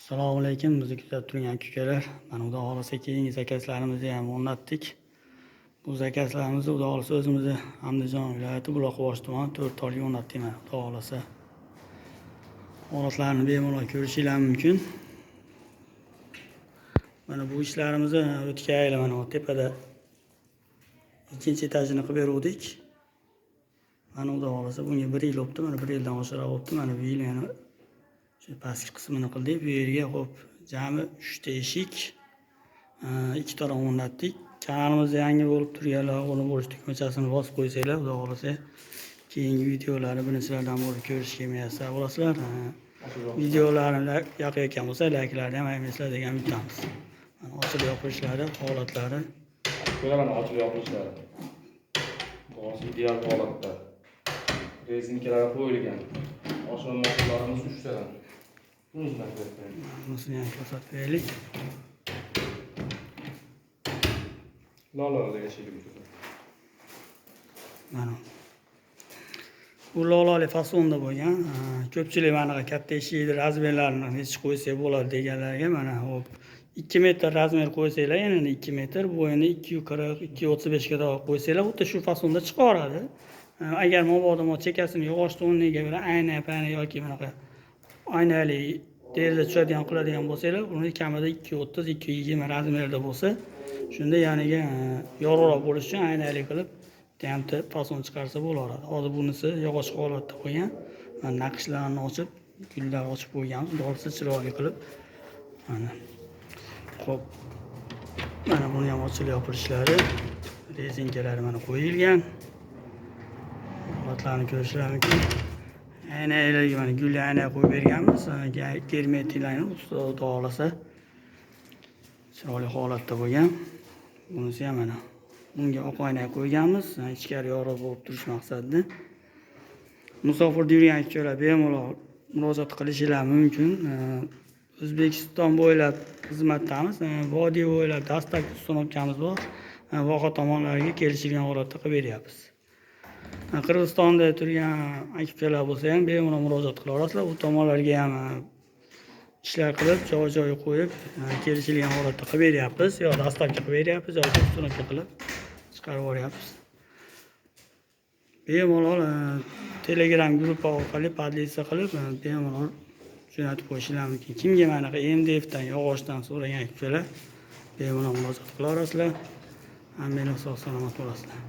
Assalomu alaykum, bizni kuzatib turgan aka-ukalar. Mana, Xudo xohlasa, keyingi zakazlarimizni ham o'rnatdik. Bu zakazlarimizni, Xudo xohlasa, o'zimizni Andijon viloyati, Buloqboshi tumani, To'rttolga o'rnatdik. Mana, Xudo xohlasa, holatlarni bemalol ko'rishinglar mumkin. Mana bu ishlarimizni o'tgan yili mana bu tepada ikkinchi etajini qilib beruvdik. Mana, Xudo xohlasa, bunga bir yil bo'libdi, mana bir yildan oshiqroq bo'libdi. Mana bu yil yana shu pastki qismini qildik. Bu yerga, xo'p, jami uchta eshik, ikkitadan o'rnatdik. Kanalimizda yangi bo'lib turganlar obuna bo'lish tugmachasini bosib qo'ysanglar, Xudo xohlasa, keyingi videolarni birinchilardan bo'lib ko'rishga muyassar bo'lasizlar. Videolarni yoqayotgan bo'lsa, layklarni ham ayamaysizlar degan umiddamiz. Mana ochilib yopilishlari, holatlari. Ko'ra, mana ochilib yopilishlari. Hozir ideal holatda. Rezinkalar qo'yilgan. Oshirma motorlarimiz uchtadan. Bunisidan ko'rib. Bunisini ham ko'rsatib beraylik. Lolali eshigimiz. Mana bu lolali fasonda bo'lgan. Ko'pchilik manaqa katta eshikni razmerlarini nechi qo'ysak bo'ladi deganlarga, mana, hop, 2 metr razmer qo'ysanglar, yana 2 metr, bo'yini 240, 235 ga qo'ysanglar, xuddi shu fasonda chiqaveradi. Agar mabodo chekkasini yog'ochni o'rniga bir ayna payna yoki bunaqa oynali deraza tushadigan qiladigan bo'lsanglar, uni kamida 230, 220 razmerda bo'lsa, shunda yaniga yorug'roq bo'lishi uchun aynali qilib bitta fason chiqarsa bo'laveradi. Hozir bunisi yog'och holatda qo'ygan. Mana naqshlarni ochib, gullar ochib qo'yganmiz, xudo chiroyli qilib. Mana, ho'p, mana buni ham ochilib yopilishlari, rezinkalari mana qo'yilgan, holatlarni ko'rishlar mumkin. Aynalarga mana gulli ayna qo'yib berganmiz, germetiklarni, xudo xohlasa, chiroyli holatda bo'lgan. Bunisi ham, mana bunga oq oyna qo'yganmiz, ichkari yorug' bo'lib turish maqsadida. Musofirda yurgan ukalar bemalol murojaat qilishinglar mumkin. O'zbekiston bo'ylab xizmatdamiz. Vodiy bo'ylab доставка, установка miz bor. Voha tomonlariga kelishilgan holatda qilib beryapmiz. Qirg'izistonda turgan aka ukalar bo'lsa ham, bemalol murojaat qila olasizlar. U tomonlarga ham ishlar qilib, joy joyi qo'yib, kelishilgan holatda qilib beryapmiz, yo доставка qilib beryapmiz, yoki установка qilib chiqarib yuboryapmiz. Bemalol Telegram gruppa orqali поделиться qilib, bemalol jo'natib qo'yishinglar mumkin. Kimga manaqa MDFdan, yog'ochdan so'ragan ukalar bemalol murojaat qila olasizlar. Hammanglar sog' salomat bo'lasizlar.